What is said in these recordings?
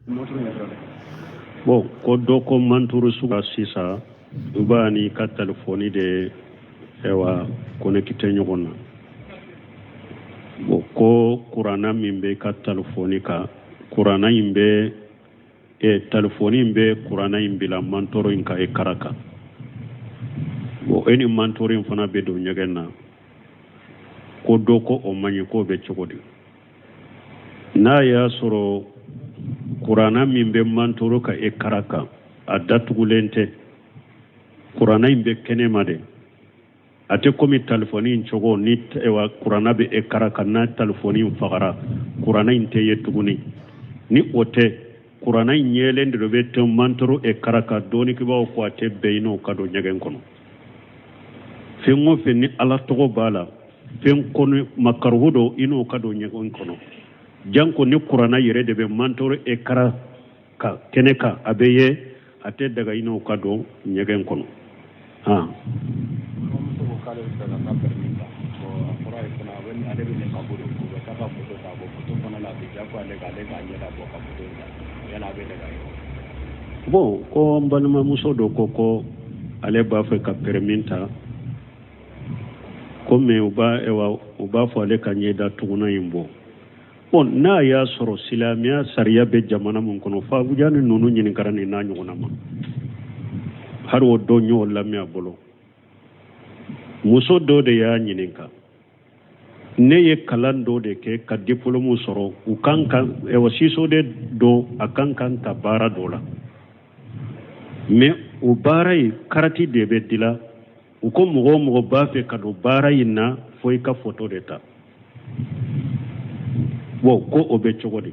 Bon, ko dɔ ko mantoro suga sisan, u b'a n'i ka telefɔni de ɛwa connecté ɲɔgɔn na. Bon, ko kuranna min bɛ ka telefɔni kan, kuranna in bɛ telefɔni in bɛ kuranna in bila mantoro in ka écran kan. Bon, e ni mantoro in fana bɛ don ɲɛgɛn na. Ko dɔ ko o man ɲi, k'o bɛ cogo di? N'a y'a sɔrɔ kuranna min bɛ mantoro ka écran kan, a datugulen tɛ, kuranna in bɛ kɛnɛma de, a tɛ komi telefɔni in cogo ni ɛwa kuranna bɛ écran kan, n'a telefɔni in fagara, kuranna in tɛ ye tuguni. Ni o tɛ, kuranna in yelen de bɛ to mantoro écran kan. Dɔnnikɛbaaw ko a tɛ bɛn i n'o ka don ɲɛgɛn kɔnɔ. Fɛn o fɛn ni Ala tɔgɔ b'a la, fɛn kɔni makaruhu don i n'o ka don ɲɛgɛn kɔnɔ, janko ni kuranna yɛrɛ de bɛ mantoro écran kan, kɛnɛ kan, a bɛ ye, a tɛ daga i n'o ka don ɲɛgɛn kɔnɔ. Han. Balimamuso ko k'ale bɛ fɛ ka taa permis ta. Bon, a fɔra ye fana, a bɛ ale bɛ niqab don, u bɛ taa ka photo ta. Bon, photo fana la, a bɛ diyagoya ale kan, ale k'a ɲɛda bɔ ka photo in ta. Yala a bɛ daga ye wa? Bon, ko n balimamuso dɔ ko ale b'a fɛ ka permis ta, komi u b'a ɛwa u b'a fɔ ale ka ɲɛda tuguna in bɔ. Bon, n'a y'a sɔrɔ silamɛya sariya bɛ jamana mun kɔnɔ, Fawujani ninnu ɲininkara nin n'a ɲɔgɔnna ma, hali o dɔ y'o lamɛn a bolo. Muso dɔ de y'a ɲininka: ne ye kalan dɔ de kɛ ka diplôme sɔrɔ, u kan ka ɛwa siso de don, a kan kan ta baara dɔ la, mais o baara in karati de bɛ dila. U ko mɔgɔ o mɔgɔ b'a fɛ ka don baara in na, fo i ka foto de ta. Bon, ko o bɛ cogo di?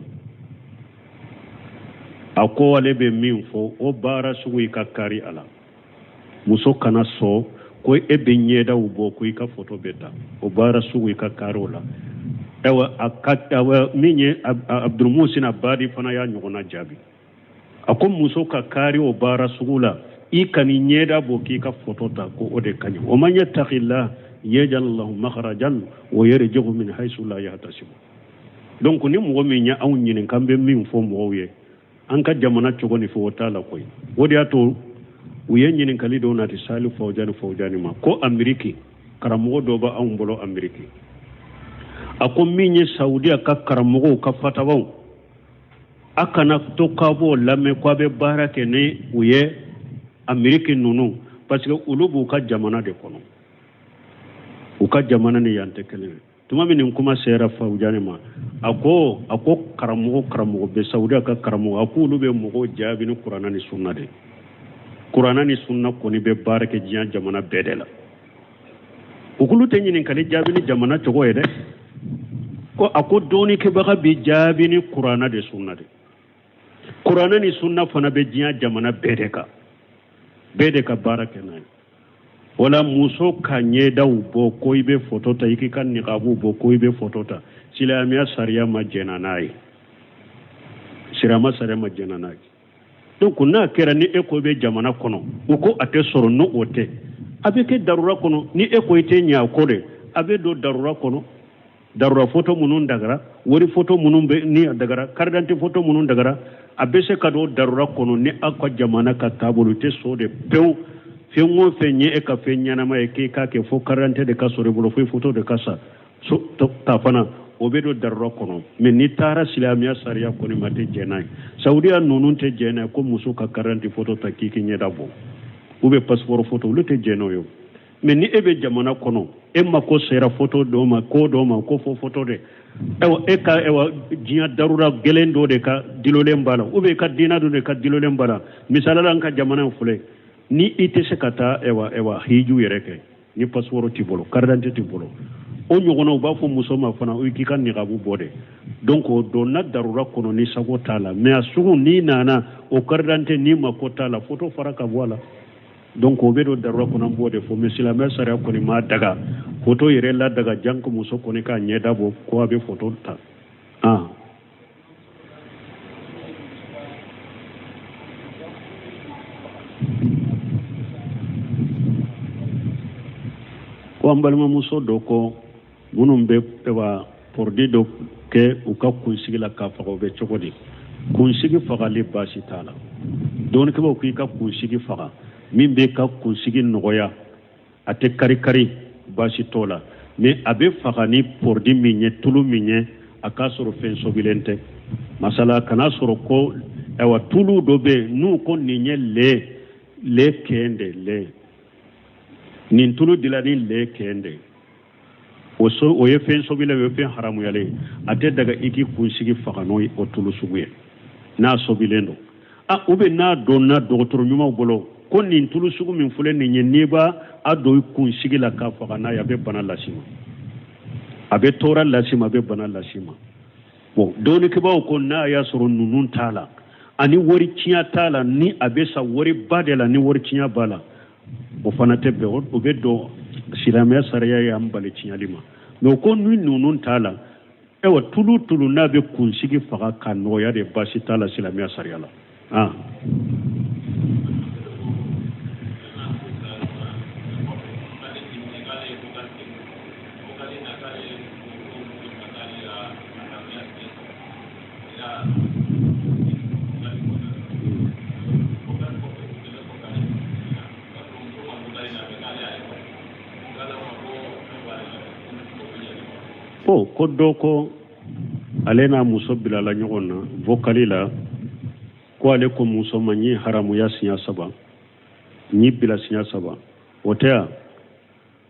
A ko ale bɛ min fɔ, o baara sugu i ka kari a la, muso kana sɔn ko e bɛ ɲɛdaw bɔ ko i ka foto bɛ ta. O baara sugu i ka kari o la. Ayiwa, a ka ayiwa min ye Abdulmusin Abadi fana y'a ɲɔgɔnna jaabi. A ko muso ka kari o baara sugu la, i kan'i ɲɛda bɔ k'i ka foto ta, ko o de ka ɲi. Wa man yattaqillah yaj'al lahu makhrajan wa yarzuqhu min haythu la yahtasib. Donc ni mɔgɔ min ye anw ɲininka, an bɛ min fɔ mɔgɔw ye, an ka jamana cogo ni fɛ, o t'a la koyi. O de y'a to u ye ɲininkali dɔw nati Sali Fawujani ma, ko Ameriki karamɔgɔ dɔ bɛ anw bolo Ameriki, a ko min ye Saudiya ka karamɔgɔw ka fatawaw, a kana to k'a b'o lamɛn ko a bɛ baara kɛ ni u ye Ameriki ninnu, parce que olu b'u ka jamana de kɔnɔ, u ka jamana ni yan tɛ kelen ye. Tuma min nin kuma sera Fawujani ma, a ko karamɔgɔ bɛ Saudiya ka karamɔgɔ, a ko olu bɛ mɔgɔw jaabi ni kuranna ni sunna de. Kuranna ni sunna kɔni bɛ baara kɛ diɲɛ jamana bɛɛ de la. U k'olu tɛ ɲininkali jaabi ni jamana cogo ye dɛ. Ko a ko dɔɔnikɛbaga bɛ jaabi ni kuranna de sunna de. Kuranna ni sunna fana bɛ diɲɛ jamana bɛɛ de kan, bɛɛ de ka baara kɛ n'a ye. Wala muso ka ɲɛdaw bɔ ko i bɛ foto ta, i k'i ka niqabu bɔ ko i bɛ foto ta, silamɛya sariya ma jɛnna n'a ye, silamɛya sariya ma jɛnna n'a ye. Donc n'a kɛra ni e ko i bɛ jamana kɔnɔ, u ko a tɛ sɔrɔ, n'o o tɛ, a bɛ kɛ darura kɔnɔ. Ni e ko i tɛ ɲɛ a kɔ de, a bɛ don darura kɔnɔ. Darura foto minnu dagara, wari foto minnu bɛ ni a dagara, carte d'identité foto minnu dagara, a bɛ se ka don darura kɔnɔ. Ni aw ka jamana ka taabolo tɛ so de pewu, fɛn o fɛn ye e ka fɛn ɲɛnama ye k'i k'a kɛ, fo carte d'identité de ka sɔrɔ i bolo, fo foto de ka sa so ta fana, o bɛ don darura kɔnɔ. Mais n'i taara silamɛya sariya kɔni ma, tɛ jɛn n'a ye. Saudiya ninnu tɛ jɛn n'a ye ko muso ka carte d'identité foto ta k'i k'i ɲɛda bɔ, ou bien passeport foto, olu tɛ jɛn n'o ye. Mais ni e bɛ jamana kɔnɔ, e mako sera foto dɔ ma, ko dɔ ma, ko fo foto de, ayiwa e ka ayiwa diɲɛ darura gɛlɛn dɔ de ka dilolen b'a la, ou bien i ka diinɛ dɔ de ka dilolen b'a la. Misali la, an ka jamana in filɛ, ni i tɛ se ka taa ayiwa hiju yɛrɛ kɛ ni passeport t'i bolo, carte d'identité t'i bolo, o ɲɔgɔnna u b'a fɔ muso ma fana i k'i ka niqabu bɔ de. Donc o donna darura kɔnɔ ni sago t'a la. Mais a sugu n'i nana o carte d'identité n'i mako t'a la, foto fara ka bɔ a la. Donc o bɛ don darura kɔnɔ, an b'o de fɔ. Mais silamɛ sariya kɔni m'a daga, foto yɛrɛ la daga, janko muso kɔni k'a ɲɛda bɔ ko a bɛ foto ta. Ah. Ko an balimamuso dɔ ko minnu bɛ wa produit dɔ kɛ u ka kunsigi la k'a faga, o bɛ cogo di? Kunsigi fagali baasi t'a la. Dɔnnikɛbaaw k'i ka kunsigi faga, min b'i ka kunsigi nɔgɔya, a tɛ karikari, baasi t'o la. Mais a bɛ faga ni produit min ye, tulu min ye, a k'a sɔrɔ fɛn sobilen tɛ. Masala kana sɔrɔ ko ayiwa tulu dɔ bɛ yen n'u ko nin ye lɛ kɛn de lɛ, nin tulu dila ni lɛ kɛn de, o so o ye fɛn sobilen, o ye fɛn haramuyalen ye. A tɛ daga i k'i kunsigi faga n'o o tulu sugu ye n'a sobilen don. A ou bien n'a dɔnna dɔgɔtɔrɔ ɲumanw bolo ko nin tulu sugu min filɛ nin ye, n'i b'a a don i kunsigi la k'a faga n'a ye, a bɛ bana las'i ma, a bɛ tɔɔrɔ las'i ma, a bɛ bana las'i ma. Bon, dɔnnikɛbaaw ko n'a y'a sɔrɔ ninnu t'a la ani wari tiɲɛ t'a la, ni a bɛ sa wariba de la, ni wari tiɲɛ b'a la, o fana tɛ bɛn. O bɛ don silamɛya sariya y'an bali tiɲɛli ma. Mais o ko ni ninnu t'a la, ayiwa tulu tulu n'a bɛ kunsigi faga ka nɔgɔya de, baasi t'a la silamɛya sariya la. Ah. Ko ko dɔ ko ale n'a muso bilala ɲɔgɔn na vocal la, ko ale ko muso ma n y'i haramuya siɲɛ saba, n y'i bila siɲɛ saba, o tɛ yan.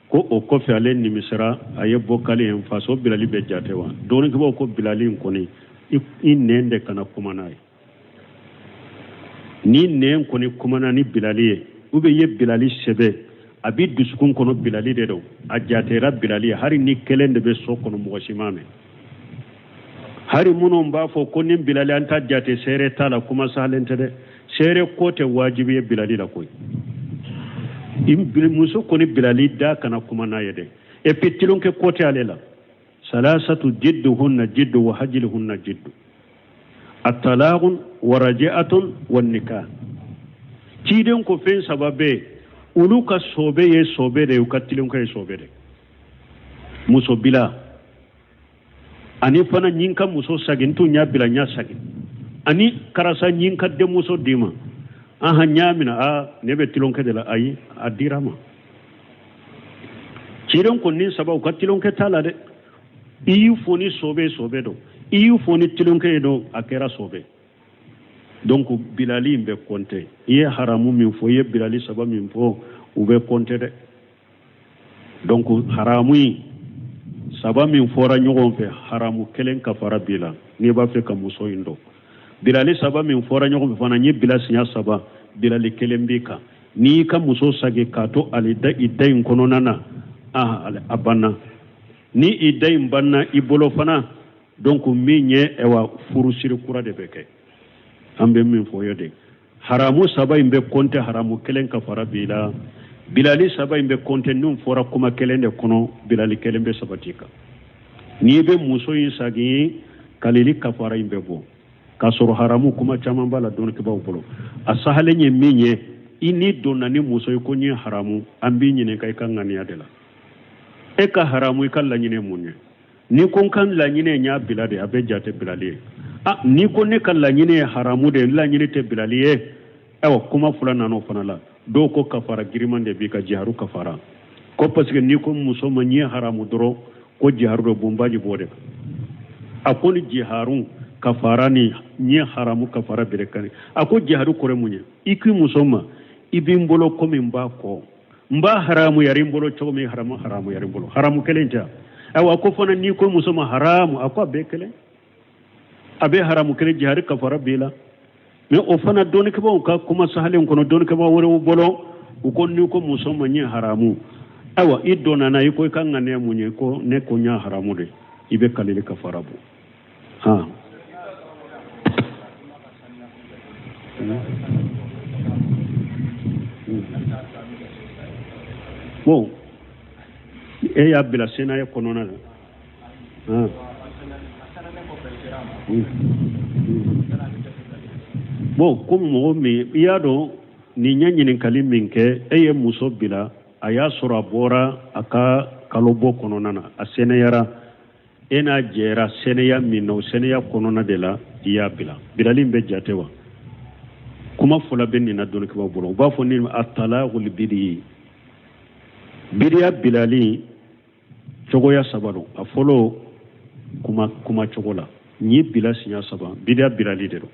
Ko o kɔfɛ ale nimisara, a ye vocal in faso. Bilali bɛ jate wa? Dɔnnikɛbaaw ko bilali in kɔni, i nɛn de kana kuma n'a ye. Ni nɛn kɔni kumana ni bilali ye, ou bien i ye bilali sɛbɛ, a b'i dusukun kɔnɔ bilali de don, a jatera bilali ye, hali ni kelen de bɛ so kɔnɔ, mɔgɔ si m'a mɛn. Hali minnu b'a fɔ ko ni bilali an ta jate, seere t'a la, kuma sahalen tɛ dɛ. Seere ko tɛ wajibi ye bilali la koyi. Muso kɔni bilali da kana kuma n'a ye dɛ. Et puis tulonkɛ ko tɛ ale la. Salasatu jidduhunna jiddu wa hajluhunna jiddu, atalaqun wa raji'atun wa nikah. Ciden ko fɛn saba bɛ yen, olu ka sɔbɛ ye sɔbɛ de ye, u ka tulonkɛ ye sɔbɛ de. Muso bila ani fana n ye n ka muso sagin, n tun y'a bila n y'a sagin, ani karisa n ye n ka denmuso d'i ma, ahan n y'a minɛ, aa ne bɛ tulonkɛ de la, ayi a dira ma. Ciden ko nin saba u ka tulonkɛ t'a la dɛ. I y'i fo ni sɔbɛ sɔbɛ don, i y'i fo ni tulonkɛ ye don, a kɛra sɔbɛ. Donc bilali in bɛ kɔnte. I ye haramu min fɔ, i ye bilali saba min fɔ, u bɛ kɔnte dɛ. Donc haramu in saba min fɔra ɲɔgɔn fɛ, haramu kelen kafara b'i la n'i b'a fɛ ka muso in dɔn. Bilali saba min fɔra ɲɔgɔn fɛ fana, n y'i bila siɲɛ saba, bilali kelen b'i kan. N'i y'i ka muso sagi k'a to ale da idda in kɔnɔna na, a banna. Ni idda in banna i bolo fana, donc min ye ayiwa furusiri kura de bɛ kɛ. An bɛ min fɔ ye de, haramu saba in bɛ kɔnte, haramu kelen kafara b'i la. Bilali saba in bɛ kɔnte, n'u fɔra kuma kelen de kɔnɔ, bilali kelen bɛ sabati kan. N'i bɛ muso in sagin, kalili kafara in bɛ bɔ k'a sɔrɔ haramu kuma caman b'a la dɔnnikɛbaaw bolo. A sahalen ye min ye, i ni donna ni muso ye ko n ye haramu, an b'i ɲininka i ka ŋaniya de la. E ka haramu, i ka laɲini ye mun ye? N'i ko n ka laɲini ye n y'a bila de, a bɛ jate bilali ye. A n'i ko ne ka laɲini ye haramu de ye, n laɲini tɛ bilali ye. Ayiwa kuma fila nana o fana la. Dɔw ko kafara giriman de b'i kan, jiharu kafara, ko parce que n'i ko muso ma n ye haramu dɔrɔn, ko jiharu de bonbaji b'o de kan. A ko ni jiharu kafara ni n ye haramu kafara bere kan, a ko jiharu kɔrɔ mun ye? I k'i muso ma i b'i n bolo komi n b'a kɔ, n b'a haramu yari n bolo cogo min, haramu haramu yari n bolo, haramu kelen tɛ. Ayiwa ko fana n'i ko muso ma haramu, a ko a bɛɛ kelen, a bɛ haramu kelen, jihari kafara b'i la. Mais o fana dɔnnikɛbaaw ka kuma sahalen kɔnɔ, dɔnnikɛbaa wɛrɛw bolo, u ko n'i ko muso ma n ye haramu, ayiwa i donna na, i ko i ka ŋaniya mun ye? Ko ne ko n y'a haramu de, i bɛ kalili kafara bɔ. Han bon, e y'a bila senaya kɔnɔna na. Bon, ko mɔgɔ min i y'a dɔn nin ye ɲininkali min kɛ, e ye muso bila, a y'a sɔrɔ a bɔra a ka kalobɔ kɔnɔna na, a sɛnɛyara, e n'a jɛra sɛnɛya min na, o sɛnɛya kɔnɔna de la i y'a bila, bilali in bɛ jate wa? Kuma fila bɛ nin na dɔnnikɛbaaw bolo. U b'a fɔ nin atalaqul bidi, bidiya bilali cogoya saba don. A fɔlɔ, kuma cogo la, n y'i bila siɲɛ saba, bidiya bilali de don.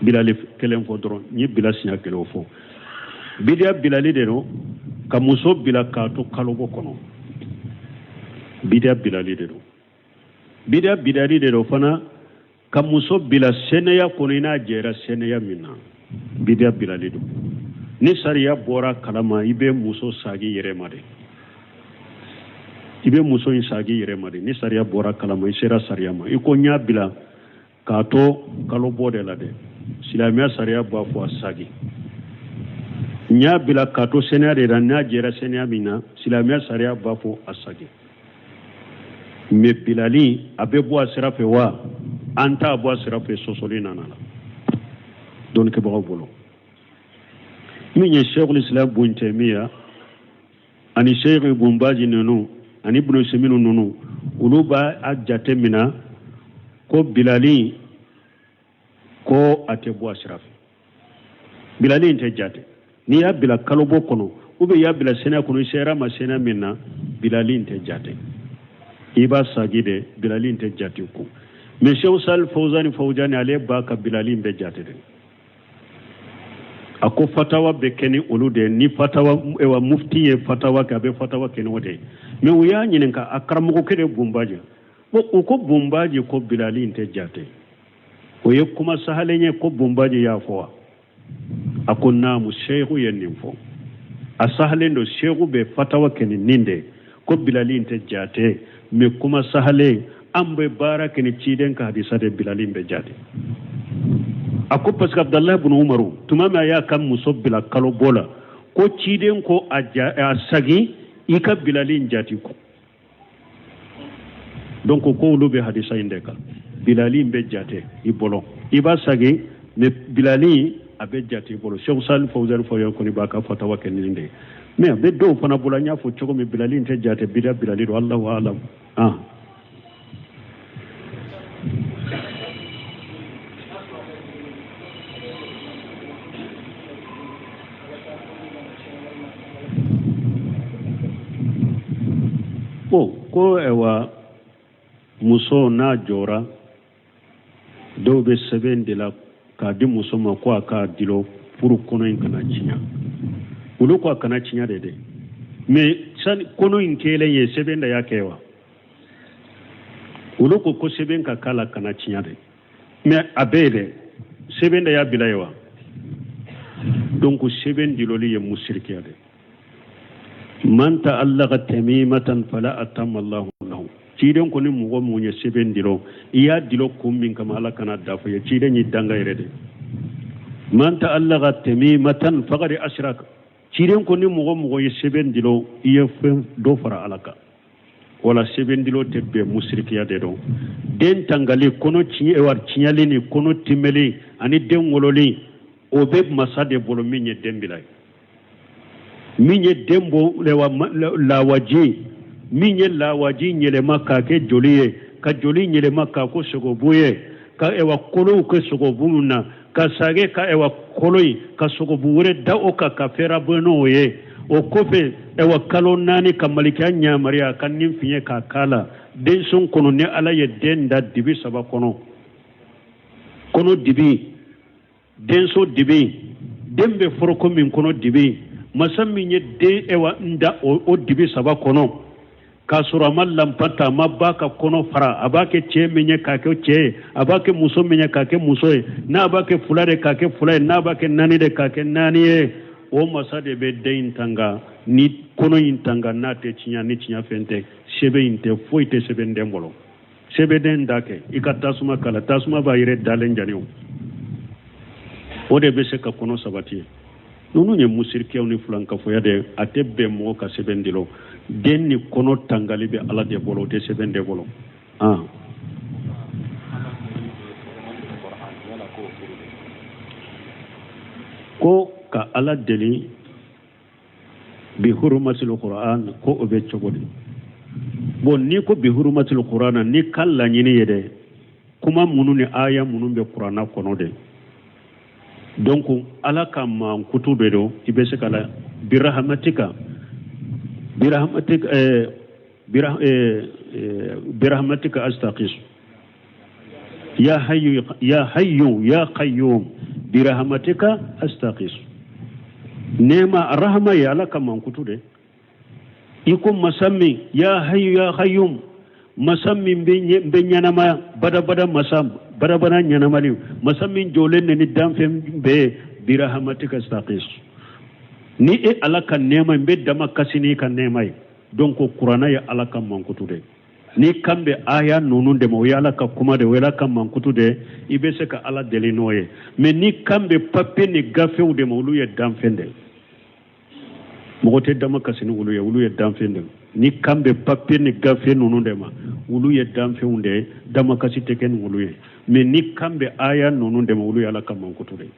Bilali kelen fɔ dɔrɔn, n y'i bila siɲɛ kelen o fɔ, bidiya bilali de don. Ka muso bila k'a to kalobɔ kɔnɔ, bidiya bilali de don. Bidiya bilali de don fana ka muso bila sɛnɛya kɔnɔ, i n'a jɛra sɛnɛya min na, bidiya bilali don. Ni sariya bɔra kalama, i bɛ muso sagi yɛrɛ ma de, i bɛ muso in sagi yɛrɛ ma de. Ni sariya bɔra kalama, i sera sariya ma, i ko n y'a bila k'a to kalo bɔ de la dɛ, silamɛya sariya b'a fɔ a sagi. N y'a bila k'a to sɛnɛya de la, n'a jɛra sɛnɛya min na, silamɛya sariya b'a fɔ a sagi. Mais bilali a bɛ bɔ a sira fɛ wa an t'a bɔ a sira fɛ, sɔsɔli nana la dɔnnikɛbagaw bolo. Min ye Sheikhul Islam Bun Taymiya ani Sheikh Ibn Bazi ninnu ani Ibn Usaymin ninnu, olu b'a a jate mina ko bilali ko a tɛ bɔ a sira fɛ, bilali in tɛ jate. N'i y'a bila kalobɔ kɔnɔ ou bien i y'a bila sɛnɛ kɔnɔ, i sera ma sɛnɛ min na, bilali in tɛ jate, i b'a sagi de, bilali in tɛ jate ko. Mais Sheikh Salih Fawzani Fawzani, ale b'a ka bilali in bɛ jate de. A ko fatawa bɛ kɛ ni olu de ye, ni fatawa ewa mufti ye fatawa kɛ, a bɛ fatawa kɛ ni o de ye. Mais u y'a ɲininka a karamɔgɔkɛ de Bunbaji, bon u ko Bunbaji ko bilali in tɛ jate, o ye kuma sahalen ye ko Bunbaji y'a fɔ wa? A ko naamu, seyiku ye nin fɔ, a sahalen don, seyiku bɛ fatawa kɛ ni nin de ko bilali in tɛ jate. Mais kuma sahalen, an bɛ baara kɛ ni ciden ka hadisa de, bilali in bɛ jate. A ko parce que Abdalahi bun Umaru, tuma min a y'a ka muso bila kalo bɔ la, ko ciden ko a sagin, i ka bilali in jate ko. Donc ko olu bɛ hadisa in de kan, bilali in bɛ jate i bolo, i b'a sagin, mais bilali a bɛ jate i bolo. Sheikh Salih Fawzani Fawzani kɔni b'a ka fatawa kɛ nin de ye, mais a bɛ dɔw fana bolo, an y'a fɔ cogo min, bilali in tɛ jate, bida bilali don. Allahu alam. Ah, bon, ko ɛwa muso n'a jɔra, dɔw bɛ sɛbɛn de la k'a di muso ma ko a k'a dilo pour kɔnɔ in kana tiɲɛ. Olu ko a kana tiɲɛ de dɛ, mais sani kɔnɔ in kɛlen ye, sɛbɛn de y'a kɛ wa? Olu ko ko sɛbɛn ka k'a la kana tiɲɛ de, mais a bɛɛ ye dɛ, sɛbɛn de y'a bila ye wa? Donc sɛbɛn diloli ye musirikiya de. Man ta'allaka tamimatan fala atamma Allahu lahu. Ciden ko ni mɔgɔ mun ye sɛbɛn dilo, i y'a dilo kun min kama, Ala kana dafa ye. Ciden y'i danga yɛrɛ de. Man ta'allaka tamimatan faqad ashraka. Ciden ko ni mɔgɔ mɔgɔ ye sɛbɛn dilo, i ye fɛn dɔ fara Ala kan. Wala sɛbɛn dilo tɛ bɛn, musirikiya de don. Den tangali, kɔnɔ tiɲɛ, tiɲɛli ni kɔnɔ timɛli ani den wololi, o bɛ masa de bolo min ye den bila ye, min ye den bɔ lawaji, min ye lawaji yɛlɛma k'a kɛ joli ye, ka joli yɛlɛma k'a ko sogobu ye, ka ewa kolow kɛ sogobu min na, ka sage ka ewa kolo in ka sogobu wɛrɛ da o kan ka fɛrɛ bɔ n'o ye. O kɔfɛ ewa kalo 4 ka malikiya ɲamariya ka nin fiɲɛ k'a k'a la denso kɔnɔ. Ni Ala ye den da dibi 3 kɔnɔ, kɔnɔ dibi, denso dibi, den bɛ foroko min kɔnɔ dibi, masa min ye den ewa n da o dibi 3 kɔnɔ, k'a sɔrɔ a ma lanpa ta, a ma ba ka kɔnɔ fara, a b'a kɛ cɛ min ye k'a kɛ cɛ ye, a b'a kɛ muso min ye k'a kɛ muso ye, n'a b'a kɛ fila de k'a kɛ fila ye, n'a b'a kɛ 4 de k'a kɛ 4 ye, o masa de bɛ den in tanga ni kɔnɔ in tanga, n'a tɛ tiɲɛ ni tiɲɛ fɛn tɛ, sɛbɛn in tɛ, foyi tɛ sɛbɛn den bolo. Sɛbɛnden da kɛ i ka tasuma kala, tasuma b'a yɛrɛ dalen jani, o de bɛ se ka kɔnɔ sabati. Ninnu ye musirikiyaw ni filankafoya de, a tɛ bɛn mɔgɔ ka sɛbɛn dilo. Den ni kɔnɔ tangali bɛ Ala de bolo, o tɛ sɛbɛn de bolo. Ko ka Ala deli bi hurumatil Qur'an, ko o bɛ cogo di? Bon, n'i ko bi hurumatil Qur'an, ni ka laɲini ye dɛ, Kuma minnu ni aya minnu bɛ kuranna kɔnɔ de, donc Ala ka mankutu de don. I bɛ se ka la birahamatika birahamatika birahamatika astaqis ya hayyu ya hayyu ya qayyum birahamatika astaqis. Nɛɛma rahama ye Ala ka mankutu de. I ko masa min ya hayyu ya qayyum, masa min bɛ ɲɛnamaya badabada, masa badabada ɲɛnamali, masa min jɔlen de ni danfɛn bɛɛ, birahamatika astaqis. Ni e Ala ka nɛɛma n bɛ dama kasi n'i ka nɛɛma ye. Donc kuranna ye Ala ka mankutu de. N'i kan bɛ aya ninnu de ma, o ye Ala ka kuma de, o ye Ala ka mankutu de, i bɛ se ka Ala deli n'o ye. Mais n'i kan bɛ papier ni gafew de ma, olu ye danfɛn de. Mɔgɔ tɛ dama kasi ni olu ye, olu ye danfɛn de. N'i kan bɛ papier ni gafe ninnu de ma, olu ye danfɛnw de ye, dama kasi tɛ kɛ ni olu ye. Mais n'i kan bɛ aya ninnu de ma, olu ye Ala ka mankutu de ye.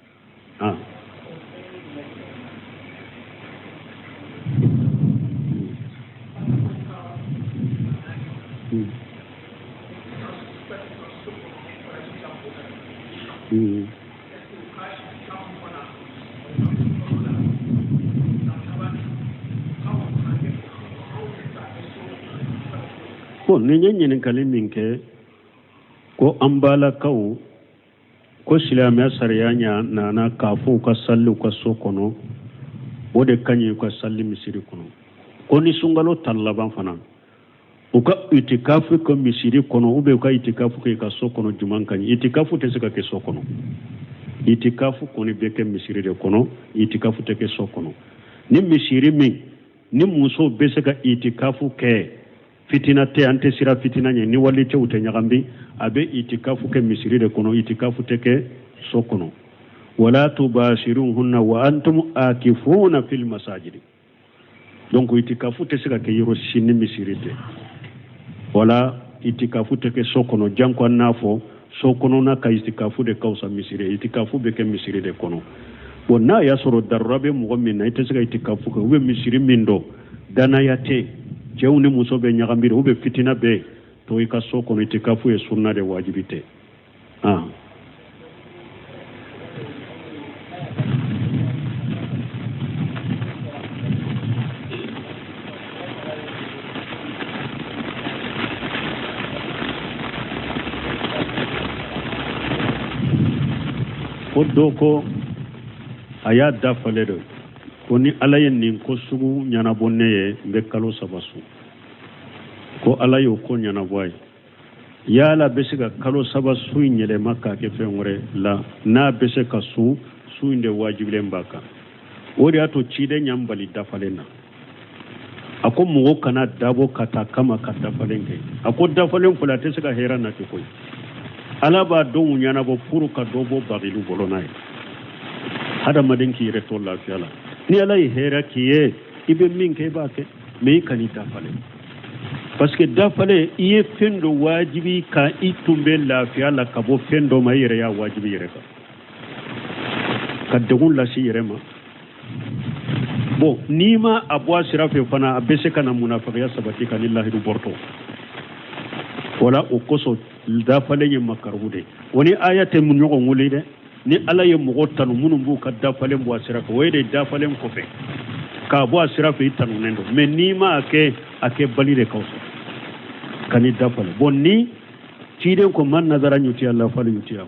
Bon, nin ye ɲininkali min kɛ ko an balakaw ko silamɛya sariya ɲa nana k'a fɔ u ka sali u ka so kɔnɔ, o de ka ɲi u ka sali misiri kɔnɔ. Ko ni sunkalo tan laban fana u ka itikafu kɛ misiri kɔnɔ ou bien u ka itikafu kɛ i ka so kɔnɔ, juman ka ɲi. Itikafu tɛ se ka kɛ so kɔnɔ, itikafu kɔni bɛ kɛ misiri de kɔnɔ, itikafu tɛ kɛ so kɔnɔ. Ni misiri min ni musow bɛ se ka itikafu kɛ, fitina tɛ, an tɛ siran fitina ɲɛ, ni walicɛw tɛ ɲagami, a bɛ itikafu kɛ misiri de kɔnɔ, itikafu tɛ kɛ so kɔnɔ. Wala tubashiruhunna wa antum akifuna fil masajidi. Donc itikafu tɛ se ka kɛ yɔrɔ si ni misiri tɛ. Wala itikafu tɛ kɛ so kɔnɔ, janko an n'a fɔ so kɔnɔna ka itikafu de ka fisa misiri ye. Itikafu bɛ kɛ misiri de kɔnɔ. Bon, n'a y'a sɔrɔ darura bɛ mɔgɔ min na, i tɛ se ka itikafu kɛ, ou bien misiri min dɔn danaya tɛ, cɛw ni muso bɛ ɲagami, ou bien fitina bɛ, to i ka so kɔnɔ. Itikafu ye sunna de, wajibi tɛ. Ko dɔ ko a y'a dafalen don ko ni Ala ye nin ko sugu ɲɛnabɔ ne ye, n bɛ kalo 3 sun. Ko Ala y'o ko ɲɛnabɔ a ye. Yala bɛ se ka kalo 3 sun in yɛlɛma k'a kɛ fɛn wɛrɛ la? N'a bɛ se ka sun, sun in de wajibilen b'a kan. O de y'a to ciden y'an bali dafalen na. A ko mɔgɔ kana dabɔ ka taa kama ka dafalen kɛ. A ko dafalen fɔlɔ a tɛ se ka hɛrɛ nati koyi. Ala b'a dɔw ɲɛnabɔ furu ka dɔ bɔ bagilu bolo n'a ye. Hadamaden k'i yɛrɛ to lafiya la. Ni Ala ye hɛrɛ k'i ye, i bɛ min kɛ i b'a kɛ, mais i kan'i dafalen. Parce que dafalen, i ye fɛn dɔ wajibi kan, i tun bɛ lafiya la ka bɔ fɛn dɔ ma, i yɛrɛ y'a wajibi yɛrɛ kan ka degun lase i yɛrɛ ma. Bon, n'i ma a bɔ a sira fɛ fana, a bɛ se ka na munafagiya sabati ka ni lahidu bɔrɔtɔ. Wala o kosɔn dafalen ye makaruhu de. O ni aya tɛ ɲɔgɔn wele dɛ. Ni Ala ye mɔgɔ tanu minnu b'u ka dafalen bɔ a sira fɛ, o ye de dafalen kɔfɛ k'a bɔ a sira fɛ, i tanunen don. Mais n'i m'a kɛ, a kɛ bali de ka fisa ka ni dafalen. Bon, ni ciden ko man nazara yutiya la fali yutiya,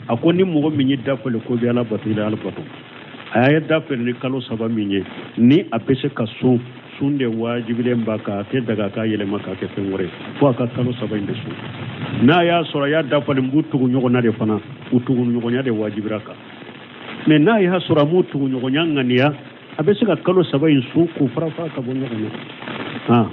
a ko ni mɔgɔ min ye dafalen ko bɛ Ala bato, i bɛ Ala bato. A ye dafalen ni kalo 3 min ye, ni a bɛ se ka sun, sun de wajibilen b'a kan, a tɛ daga k'a yɛlɛma k'a kɛ fɛn wɛrɛ ye fo a ka kalo 3 in de sun. N'a y'a sɔrɔ a y'a dafalen b'u tugu ɲɔgɔn na de fana, u tugu ɲɔgɔnya de wajibira kan. Mais n'a y'a sɔrɔ a m'u tugu ɲɔgɔnya ŋaniya, a bɛ se ka kalo 3 in sun k'u fara fara ka bɔ ɲɔgɔn na.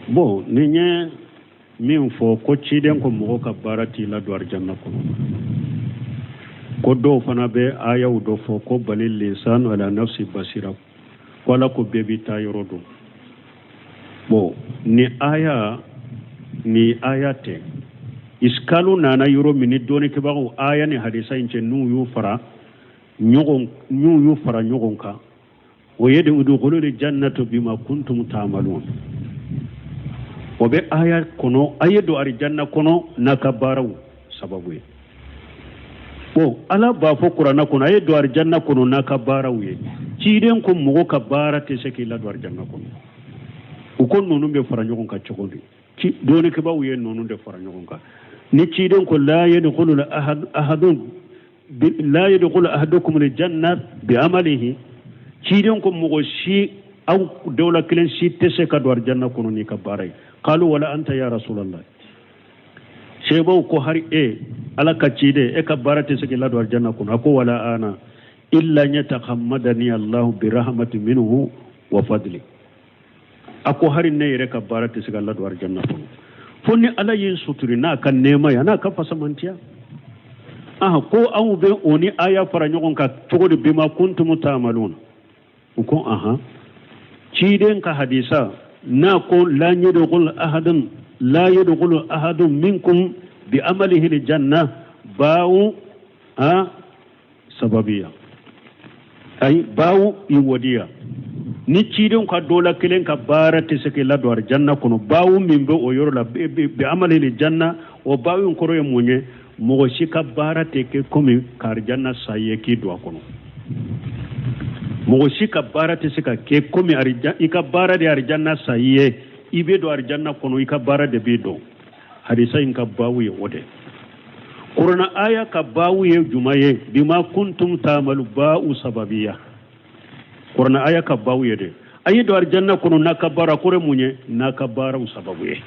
Bon, nin ye min fɔ ko ciden ko mɔgɔ ka baara t'i ladon arijanna kɔnɔ. Ko dɔw fana bɛ ayaw dɔ fɔ ko bali linsanu ala nafsi basira, ko Ala ko bɛɛ b'i taa yɔrɔ dɔn. Bon, ni aya tɛ. Iskalu nana yɔrɔ min ni dɔnnikɛbagaw aya ni hadisa in cɛ, n'u y'u fara ɲɔgɔn kan, o ye de udkhulul jannata bima kuntum ta'malun. O bɛ aya kɔnɔ, a ye don arijanna kɔnɔ n'a ka baaraw sababu ye. Bon, Ala b'a fɔ Kuranna kɔnɔ, a ye don arijanna kɔnɔ n'a ka baaraw ye. Ciden ko mɔgɔ ka baara tɛ se k'i ladon arijanna kɔnɔ. U ko ninnu bɛ fara ɲɔgɔn kan cogo di? Ci dɔnnikɛbaaw ye ninnu de fara ɲɔgɔn kan. Ni ciden ko la yadkhulu ahadun la yadkhulu ahadukum aljanna bi amalihi, ciden ko mɔgɔ si, aw dɔw la kelen si tɛ se ka don arijanna kɔnɔ n'i ka baara ye. Qalu wala anta ya rasulallah. Sebaw ko hari e Ala ka ciden, e ka baara tɛ se k'i ladon arijanna kɔnɔ? A ko wala ana illa yatakhammadani Allahu bi rahmatin minhu wa fadli. A ko hari ne yɛrɛ ka baara tɛ se ka ladon arijanna kɔnɔ fo ni Ala ye n suturi n'a ka nɛɛma ye, a n'a ka fasamantiya. Aha, ko anw bɛ o ni aya fara ɲɔgɔn kan cogo di, bima kuntum ta'malun? U ko aha, ciden ka hadisa n'a ko la yadkhulu ahadun la yadkhulu ahadun minkum bi amalihi aljanna, ba'u a sababiya, ayi, bawu iwadiya. Ni ciden ka dɔ la kelen ka baara tɛ se k'i ladon arijanna kɔnɔ, bawu min bɛ o yɔrɔ la, bi amalihi aljanna, o bawu in kɔrɔ ye mun ye? Mɔgɔ si ka baara tɛ kɛ komi ka arijanna sa ye k'i don a kɔnɔ. Mɔgɔ si ka baara tɛ se ka kɛ komi i ka baara de arijanna sa ye, i bɛ don arijanna kɔnɔ, i ka baara de b'i don. Hadisa in ka bawu ye o de. Kurana aya ka bawu ye juma ye? Bima kuntum ta'malu, ba'u sababiya. Kurana aya ka bawu ye de, a ye don arijanna kɔnɔ n'a ka baara kɔrɔ mun ye? N'a ka baaraw sababu ye.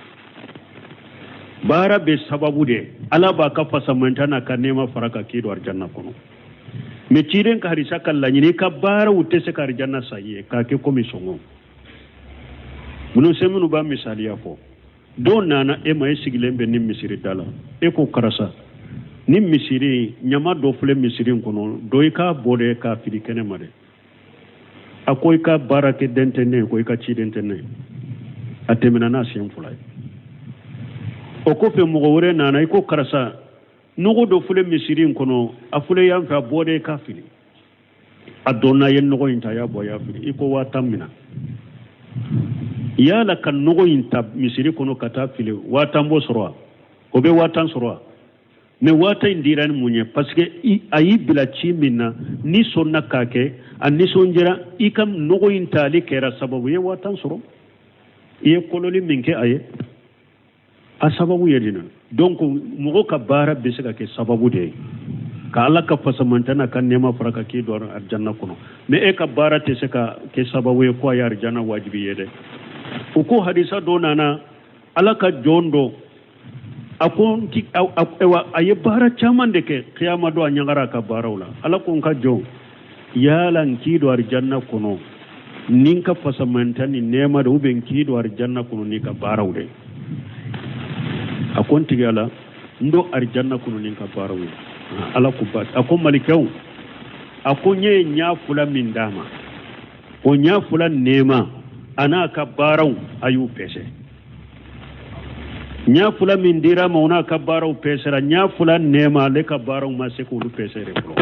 Baara bɛ sababu de, Ala b'a ka fasamanta n'a ka nɛɛma fara ka k'i don arijanna kɔnɔ. Mɛ ciden ka hadisa ka laɲini, i ka baaraw tɛ se ka arijanna sa i ye k'a kɛ komi sɔngɔ minnu se. Minnu b'a misaliya fɔ, dɔw nana e ma, e sigilen bɛ ni misiri da la, e ko karisa, ni misiri ɲama dɔ filɛ misiri in kɔnɔ, dɔ i k'a bɔ de k'a fili kɛnɛ ma dɛ. A ko i ka baarakɛden tɛ ne ye, ko i ka ciden tɛ ne ye. A tɛmɛna n'a sen fila ye. O kɔfɛ, mɔgɔ wɛrɛ nana, i ko karisa, nɔgɔ dɔ filɛ misiri in kɔnɔ, a filɛ yan fɛ, a bɔ de k'a fili. A donna, ye nɔgɔ in ta, a y'a bɔ, a y'a fili. I ko 50,000 mina. Yala ka nɔgɔ in ta misiri kɔnɔ ka taa fili, 50,000 b'o sɔrɔ wa? O bɛ 50,000 sɔrɔ wa? Mɛ 50,000 in dira ni mun ye? Parce que a y'i bila ci min na, n'i sɔnna k'a kɛ, a nisɔndiyara. I ka nɔgɔ in tali kɛra sababu ye 50,000 sɔrɔ. I ye kololi min kɛ a ye, a sababu ye nin na. Donc mɔgɔ ka baara bɛ se ka kɛ sababu de ye ka Ala ka fasamanta n'a ka nɛɛma fara ka k'i don arijanna kɔnɔ. Mɛ e ka baara tɛ se ka kɛ sababu ye ko a ye arijanna wajibi ye dɛ. U ko hadisa dɔ nana, Ala ka jɔn dɔ, a ko n ti ayiwa, a ye baara caman de kɛ. Kiyama don, a ɲagara a ka baaraw la. Ala ko n ka jɔn, yala n k'i don arijanna kɔnɔ ni n ka fasamanta ni nɛɛma de, ou bien n k'i don arijanna kɔnɔ n'i ka baaraw de? A ko n tigi Ala, n don arijanna kɔnɔ ni n ka baaraw ye. Ala ko ba, a ko malikɛw, a ko n ye ɲa fila min d'a ma, o ɲa fila nɛɛma a n'a ka baaraw, a y'u pɛsɛ. Ɲa fila min dira ma, o n'a ka baaraw pɛsɛra. Ɲa fila nɛɛma, ale ka baaraw ma se k'olu pɛsɛ de fɔlɔ.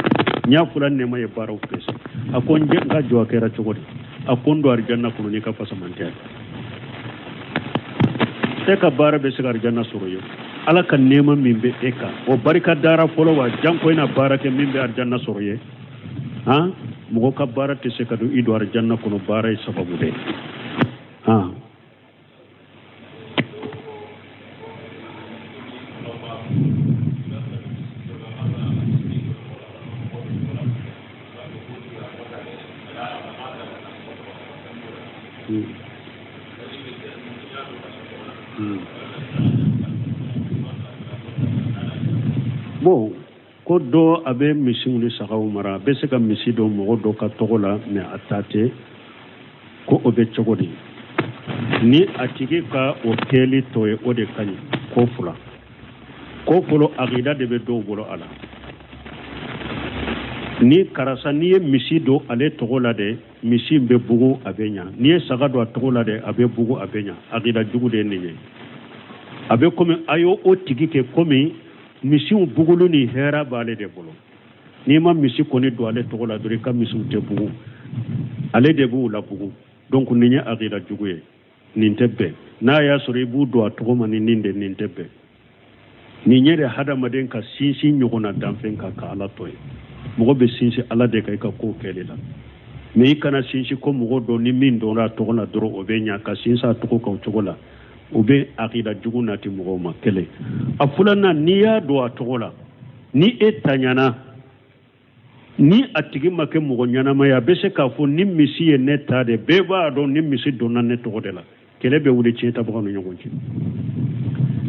Ɲa fila nɛɛma ye baaraw pɛsɛ. A ko n ka jɔ, a kɛra cogo di? A ko n don arijanna kɔnɔ n'i ka fasamantɛ. E ka baara bɛ se ka arijanna sɔrɔ ye? Ala ka nɛɛma min bɛ e kan, o barika dara fɔlɔ wa, janko i na baara kɛ min bɛ arijanna sɔrɔ ye. Han, mɔgɔ ka baara tɛ se ka don i don arijanna kɔnɔ. Baara ye sababu de ye, han. Bon, ko dɔ a bɛ misiw ni sagaw mara, a bɛ se ka misi dɔ mɔgɔ dɔ ka tɔgɔ la, mɛ a ta tɛ, ko o bɛ cogo di? Ni a tigi ka o kɛli tɔ ye, o de ka ɲi. Ko fila, ko fɔlɔ, akida de bɛ dɔw bolo a la. Ni karisa, n'i ye misi don ale tɔgɔ la de. Misi in bɛ bugun, a bɛ ɲa. N'i ye saga don a tɔgɔ la dɛ, a bɛ bugun, a bɛ ɲa. Akida jugu de ye nin ye. A bɛ komi a y'o o tigi kɛ komi misiw bugulu ni hɛrɛ b'ale de bolo. N'i ma misi kɔni don ale tɔgɔ la dɔrɔn, i ka misiw tɛ bugun, ale de b'u labugun. Donc nin ye akida jugu ye, nin tɛ bɛn. N'a y'a sɔrɔ i b'u don a tɔgɔ ma ni nin de, nin tɛ bɛn. Nin ye de hadamaden ka sinsin ɲɔgɔnna danfɛn kan ka Ala to yen. Mɔgɔ bɛ sinsin Ala de kan i ka kow kɛli la, mais i kana sinsin ko mɔgɔ dɔ ni min donna a tɔgɔ la dɔrɔn, o bɛ ɲa, ka sinsin a tɔgɔ kan o cogo la. O bɛ akida jugu nati mɔgɔw ma. Kelen a filanan, n'i y'a don a tɔgɔ la, ni e taɲana, ni a tigi ma kɛ mɔgɔ ɲɛnama ye, a bɛ se k'a fɔ ni misi ye ne ta de, bɛɛ b'a dɔn ni misi donna ne tɔgɔ de la. Kɛlɛ bɛ wuli tiɲɛtabagaw ni ɲɔgɔn cɛ.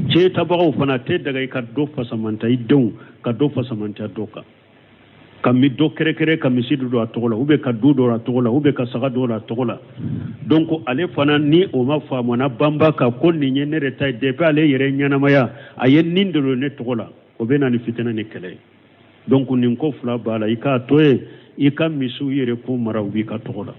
Tiɲɛtabagaw fana tɛ daga i ka dɔ fasamanta i denw ka dɔ fasamanta dɔ kan, ka mi dɔ kɛrɛkɛrɛ ka misi dɔ don a tɔgɔ la, ou bien ka du dɔ a tɔgɔ la, ou bien ka saga dɔ a tɔgɔ la. Donc ale fana, ni o ma faamu na banba ka ko nin ye ne de ta ye, depuis ale yɛrɛ ɲɛnamaya, a ye nin de don ne tɔgɔ la, o bɛ na ni fitinɛ ni kɛlɛ ye. Donc nin ko fila b'a la. I k'a to yen, i ka misiw yɛrɛ k'u mara, u b'i ka tɔgɔ la.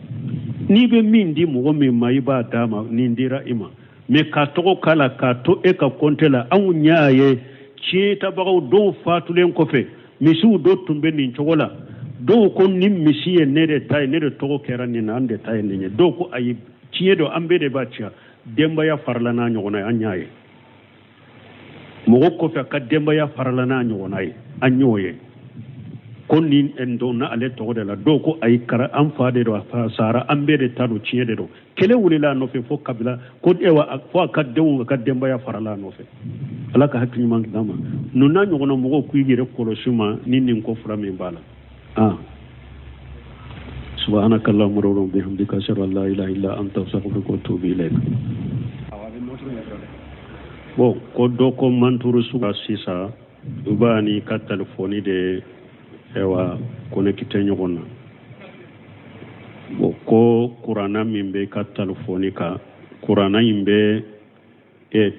N'i bɛ min di mɔgɔ min ma, i b'a d'a ma, nin dira i ma. Mais k'a tɔgɔ k'a la, k'a to e ka kɔnte la, anw y'a ye tiɲɛtabagaw dɔw fatulen kɔfɛ, misiw dɔ tun bɛ nin cogo la. Dɔw ko nin misi ye ne de ta ye, ne de tɔgɔ kɛra nin na, an de ta ye nin ye. Dɔw ko ayi, tiɲɛ don, an bɛɛ de b'a tiɲɛ. Denbaya farala n'a ɲɔgɔnna ye, an y'a ye. Mɔgɔ kɔfɛ ka denbaya farala n'a ɲɔgɔnna ye, an y'o ye ko nin donna ale tɔgɔ de la. Dɔw ko ayi, kara an fa de don, a fa sara, an bɛɛ de ta don, tiɲɛ de don. Kɛlɛ wulila a nɔfɛ fo kabila ko ewa, fo a ka denw, a ka denbaya farala a nɔfɛ. Ala ka hakili ɲuman d'an ma. Ninnu n'a ɲɔgɔnna mɔgɔw k'u yɛrɛ kɔlɔsi ma ni nin ko fila min b'a la. Ah, subhanaka allahumma wa bihamdika, ashhadu an la ilaha illa anta, astaghfiruka wa atubu ilayk. Bon, ko dɔ ko mantoro suga sisan, u b'a ni ka telefɔni de ewa connecté ɲɔgɔn na. Bon, ko kuranna min bɛ ka telefɔni kan, kuranna in bɛ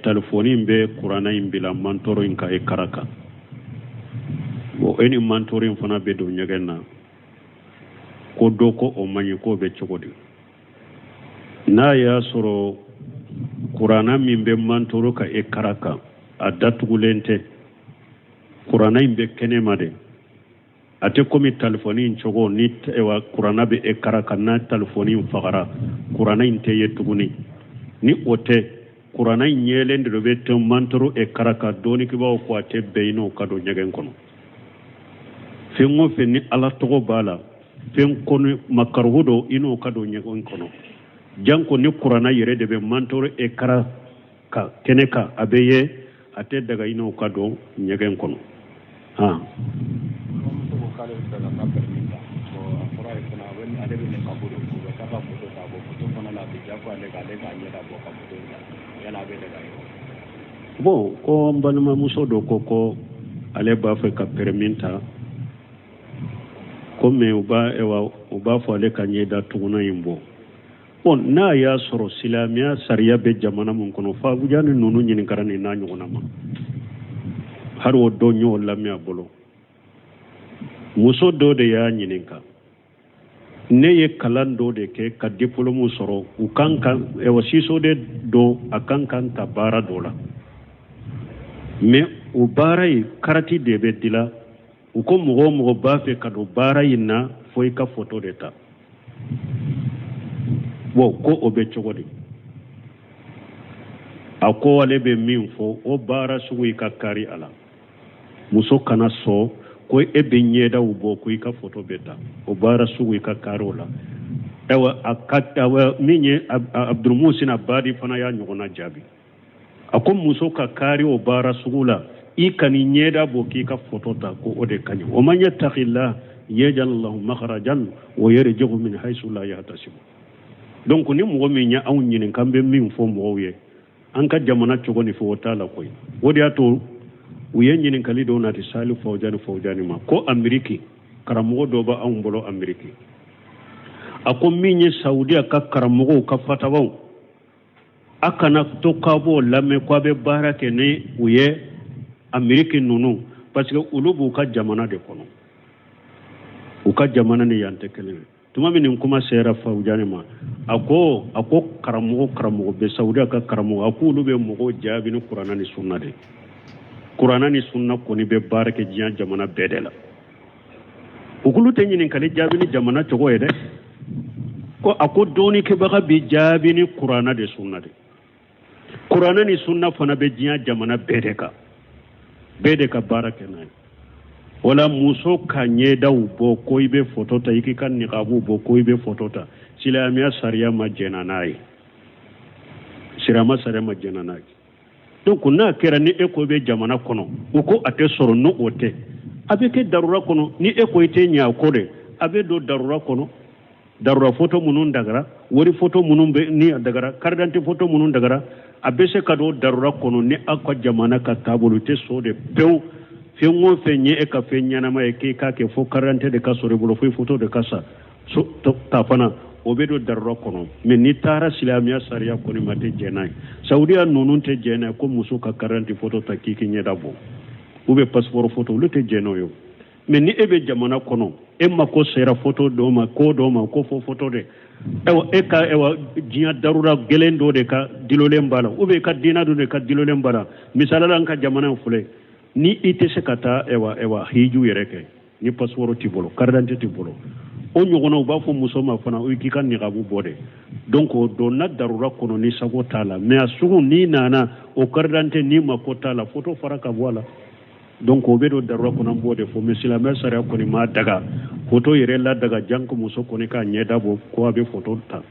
telefɔni in bɛ kuranna in bila mantoro in ka écran kan. Bon, e ni mantoro in fana bɛ don ɲɛgɛn na. Ko dɔ ko o man ɲi, k'o bɛ cogo di? N'a y'a sɔrɔ kuranna min bɛ mantoro ka écran kan, a datugulen tɛ, kuranna in bɛ kɛnɛma de, a tɛ komi telefɔni in cogo ni kuranna bɛ écran kan, n'a telefɔni in fagara, kuranna in tɛ ye tuguni. Ni o tɛ, kuranna in ɲɛlen de bɛ to mantoro écran kan. Dɔɔninkɛbaaw ko a tɛ bɛn i n'o ka don ɲɛgɛn kɔnɔ. Fɛn o fɛn ni Ala tɔgɔ b'a la, fɛn kɔni makaruhu don i n'o ka don ɲɛgɛn kɔnɔ, janko ni kuranna yɛrɛ de bɛ mantoro écran kan, kɛnɛ kan, a bɛ ye, a tɛ daga i n'o ka don ɲɛgɛn kɔnɔ. Han. Balimamuso ko k'ale bɛ fɛ ka ka permis ta. Bon, a fɔra ye fana, a bɛ ale bɛ niqab don, u bɛ taa ka photo ta. Bon, photo fana la, a bɛ diyagoya ale kan, ale k'a ɲɛda bɔ ka photo in ta. Yala a bɛ daga ye wa? Bon, ko n balimamuso dɔ ko ale b'a fɛ ka permis ta, komi u b'a ewa u b'a fɔ ale ka ɲɛda tuguna in bɔ. Bon, n'a y'a sɔrɔ silamɛya sariya bɛ jamana min kɔnɔ, Fawuzani ninnu ɲininkara nin n'a ɲɔgɔnna ma, hali o dɔ y'o lamɛn a bolo. Muso dɔ de y'a ɲininka: ne ye kalan dɔ de kɛ ka diplôme sɔrɔ, u kan ka ɛwɔ sisode dɔ, a kan kan ta baara dɔ la, mais o baara in karati de bɛ dila. U ko mɔgɔ o mɔgɔ b'a fɛ ka don baara in na, fo i ka photo de ta. Bon, ko o bɛ cogo di? A ko ale bɛ min fɔ, o baara sugu, i ka kari a la. Muso kana sɔn ko e bɛ ɲɛdaw bɔ ko i ka photo bɛ ta. O baara sugu, i ka kari o la. Ayiwa, a ka ayiwa, min ye Abdulmusin Abadi fana y'a ɲɔgɔnna jaabi. A ko muso ka kari o baara sugu la, i kan'i ɲɛda bɔ k'i ka photo ta, ko o de ka ɲi. Wa man yattaqillah yaj'al lahu makhrajan wa yarzuqhu min haythu la yahtasib. Donc ni mɔgɔ min ye anw ɲininka, an bɛ min fɔ mɔgɔw ye, an ka jamana cogo ni fɛ, o t'a la koyi. O de y'a to u ye ɲininkali dɔw nati Sali Fawuzani ma ko Ameriki karamɔgɔ dɔ bɛ anw bolo Ameriki. A ko min ye Saudiya ka karamɔgɔw ka fatawaw, a kana to k'a b'o lamɛn ko a bɛ baara kɛ ni u ye Ameriki ninnu, parce que olu b'u ka jamana de kɔnɔ, u ka jamana ni yan tɛ kelen ye. Tuma min nin kuma sera Fawujani ma, a ko a ko karamɔgɔ karamɔgɔ bɛ Saudiya ka karamɔgɔ, a ko olu bɛ mɔgɔw jaabi ni kuranna ni sunna de. Kuranna ni sunna kɔni bɛ baara kɛ diɲɛ jamana bɛɛ de la. U k'olu tɛ ɲininkali jaabi ni jamana cogo ye dɛ. Ko a ko dɔnnikɛbaga bɛ jaabi ni kuranna de sunna de. Kuranɛ ni sunna fana bɛ diɲɛ jamana bɛɛ de kan, bɛɛ de ka baara kɛ n'a ye. Wala muso ka ɲɛdaw bɔ ko i bɛ foto ta, i k'i ka niqabu bɔ ko i bɛ foto ta, silamɛya sariya ma jɛnna n'a ye, silamɛya sariya ma jɛnna n'a ye. Donc n'a kɛra ni e ko i bɛ jamana kɔnɔ, u ko a tɛ sɔrɔ n'o o tɛ, a bɛ kɛ darura kɔnɔ. Ni e ko i tɛ ɲɛ a kɔ de, a bɛ don darura kɔnɔ. Darura foto minnu dagara, wari foto minnu bɛ ni a dagara, carte d'identité foto minnu dagara, a bɛ se ka don darura kɔnɔ. Ni aw ka jamana ka taabolo tɛ sɔn de pewu, fɛn o fɛn ye e ka fɛn ɲɛnama ye k'i k'a kɛ, fo carte d'identité de ka sɔrɔ i bolo, fo foto de ka sa so ta fana, o bɛ don darura kɔnɔ. Mais n'i taara silamɛya sariya kɔni ma tɛ jɛn n'a ye. Saudiya ninnu tɛ jɛn n'a ye ko muso ka carte d'identité foto ta k'i k'i ɲɛda bɔ, ou bien passeport foto, olu tɛ jɛn n'o ye. Mais ni e bɛ jamana kɔnɔ, e mako sera foto dɔ ma, ko dɔ ma, ko fo foto de, ayiwa e ka ayiwa diɲɛ darura gɛlɛn dɔ de ka dilolen b'a la, ou bien i ka diinɛ dɔ de ka dilolen b'a la. Misali la, an ka jamana in filɛ, ni i tɛ se ka taa ayiwa ayiwa hiju yɛrɛ kɛ ni passeport t'i bolo, carte d'identité t'i bolo, o ɲɔgɔnna u b'a fɔ muso ma fana i k'i ka niqabu bɔ de. Donc o donna darura kɔnɔ ni sago t'a la. Mais a sugu n'i nana o carte d'identité n'i mako t'a la, foto fara ka bɔ a la. Donc o bɛ don darura kɔnɔ, n b'o de fɔ. Mais silamɛ sariya kɔni m'a daga, foto yɛrɛ la daga janko muso kɔni k'a ɲɛda bɔ ko a bɛ foto ta.